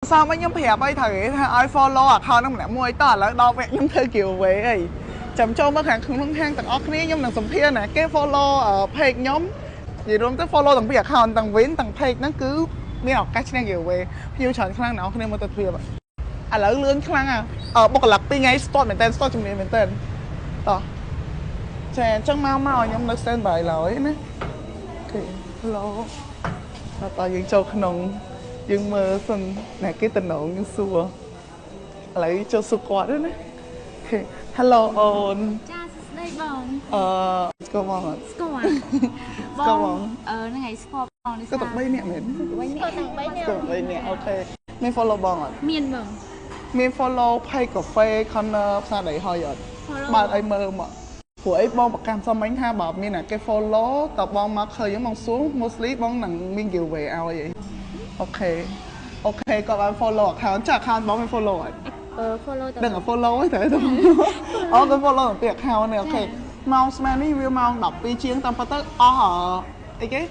សមវិញខ្ញុំប្រាប់ឲ្យត្រូវថាឲ្យ follow account ហ្នឹងម្នាក់មួយតោះឥឡូវដល់វគ្គខ្ញុំធ្វើ giveaway អីចាំចូលមកខាងក្នុងហាងទាំងអស់គ្នាខ្ញុំនឹងសម្ភារណាគេ follow page ខ្ញុំនិយាយរួមទៅ follow ទាំងពីរ account ទាំង win ទាំង page ហ្នឹងគឺមានឱកាសឈ្នះ giveaway ភ្ញៀវច្រើនខ្លាំងអ្នកនរគ្នាមើលទៅភាពឥឡូវលឿនខ្លាំងអាបុគ្គលិក2ថ្ងៃស្ទាត់មែនតើស្ទាត់ជំនាញមែនតើតោះចាអញ្ចឹងមកមកខ្ញុំនៅ stand by ឡើយណាOK hello តោះយើងចូលក្នុងយើងមើលសិនណាគេតំណងយើងសួរឥឡូវចូលសួរគាត់ណាOK hello អូន ចាសួស្តីបង អឺស្គាល់បងអត់ ស្គាល់ ស្គាល់បង អឺហ្នឹងហើយស្គាល់បងនេះ ស្គាល់តែ3នាក់មែន ស្គាល់ទាំង3នាក់ ស្គាល់3នាក់OK មាន follow បងអត់ មានបង មាន follow page cafe corner ផ្សារដីហុយអត់ Follow បើកឲ្យមើលមកព្រោះអីបងប្រកាសសំមិញថាបើមានអ្នកគេ follow តើបងមកឃើញបងសួរ mostly បងនឹងមាន giveaway ឲ្យអីOK គាត់បាន follow account ចា account បងមាន follow អត់ អឺ follow តែ ដឹងតែ follow ឯងត្រូវទៅអូគាត់ follow ពី account នេះOK ម៉ោងស្មាននេះវាម៉ោង12ជាងតាមពិតទៅអស់អីគេ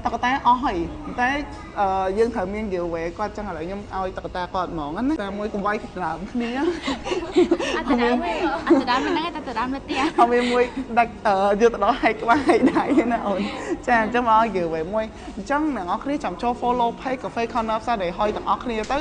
តុក្កតាអស់ហើយតែយើងត្រូវមាន giveaway គាត់ចឹងឥឡូវខ្ញុំឲ្យតុក្កតាគាត់ហ្មងណាតែមួយកុំវាយដើមគ្នា អត់ទៅដើមអត់ទៅដើមហ្នឹងតែទៅដើមនៅផ្ទះ អត់មានមួយដាច់យកទៅដល់ហែកក្បាលហែកដៃណាអូនចាអញ្ចឹងមកឲ្យ giveaway មួយអញ្ចឹងអ្នកនរគ្នាចាំចូល follow page Cafe Corner ផ្សារដីហុយទាំងអស់គ្នាទៅ